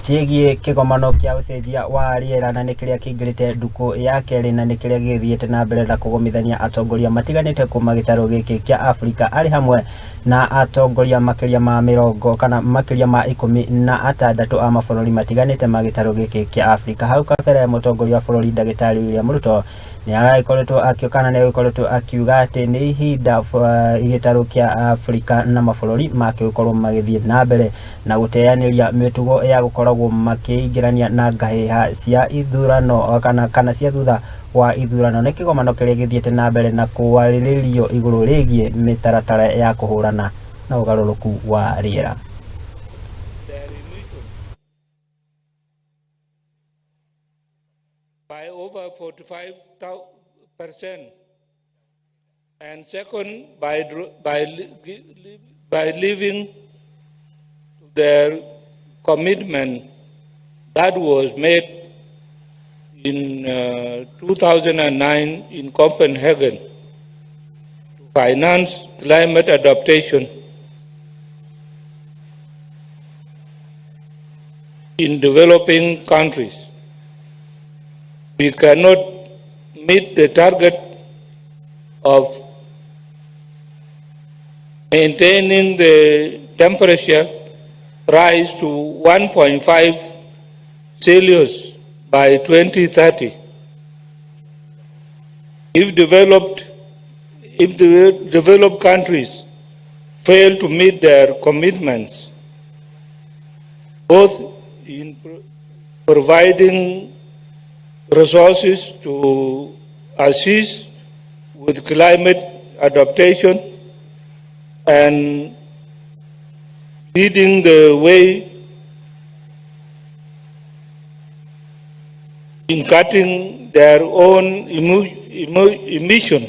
Ciĩgiĩ kĩgomano kĩa ũcenjia wa rĩera na nĩ kĩrĩa kĩingĩrĩte ndukũ ya kerĩ na nĩ kĩrĩa gĩgĩthiĩte na mbere na kũgomithania atongoria matiganĩte kuma gĩtarũ gĩkĩ kĩa Afrika arĩ hamwe na atongoria makĩria ma mĩrongo kana makĩria ma 16 a mabũrũri matiganĩte ma gĩtarũ gĩkĩ kĩa Afrika. Hau kabere mũtongoria wa bũrũri ndagĩtarĩ William Ruto nĩ aragĩkoretwo kana nĩ agĩkoretwo akiuga atĩ nĩ ihinda gĩtarũ kĩa Afrika na mabũrũri makĩgũkorwo magĩthiĩ na mbere na gũteanĩria mĩtugo ya gũkoragwo makĩingĩrania na ngahĩha cia ithurano kana cia thutha wa ithurano. Nĩ kĩgomano kĩrĩa gĩthiĩte na mbere na kwarĩrĩrio igũrũ rĩgiĩ mĩtaratara ya kũhũrana na ũgarũrũku wa rĩera. By over 45%, and second, by living their commitment that was made in 2009 in Copenhagen to finance climate adaptation in developing countries. We cannot meet the target of maintaining the temperature rise to 1.5 Celsius by 2030. If the developed countries fail to meet their commitments, both in providing resources to assist with climate adaptation and leading the way in cutting their own emissions.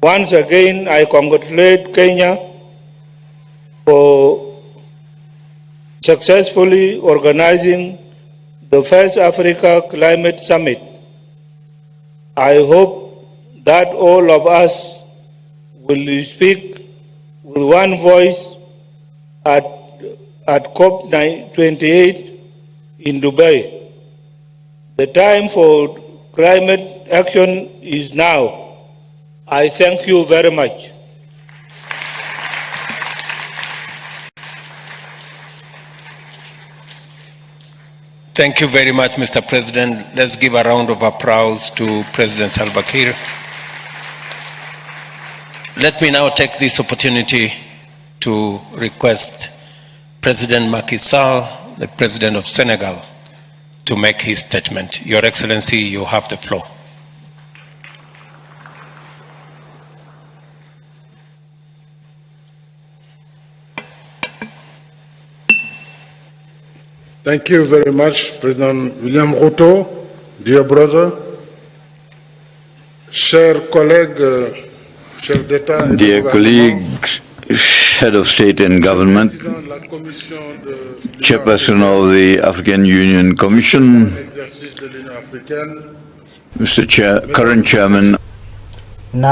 Once again, I congratulate Kenya for successfully organizing the first Africa Climate Summit. I hope that all of us will speak with one voice at COP28 in Dubai. The time for climate action is now. I thank you very much. Thank you very much, Mr. President. Let's give a round of applause to President Salva Kiir. Let me now take this opportunity to request President Macky Sall, the President of Senegal, to make his statement. Your Excellency, you have the floor. Thank you very much, President William Ruto, dear brother, chers collègues, chefs d'État et de Dear gouvernement, colleagues, head of state and government, président de la Commission de l'Union chairperson of the African Union Commission, exercice de l'Union africaine, Mr. Chair, current chairman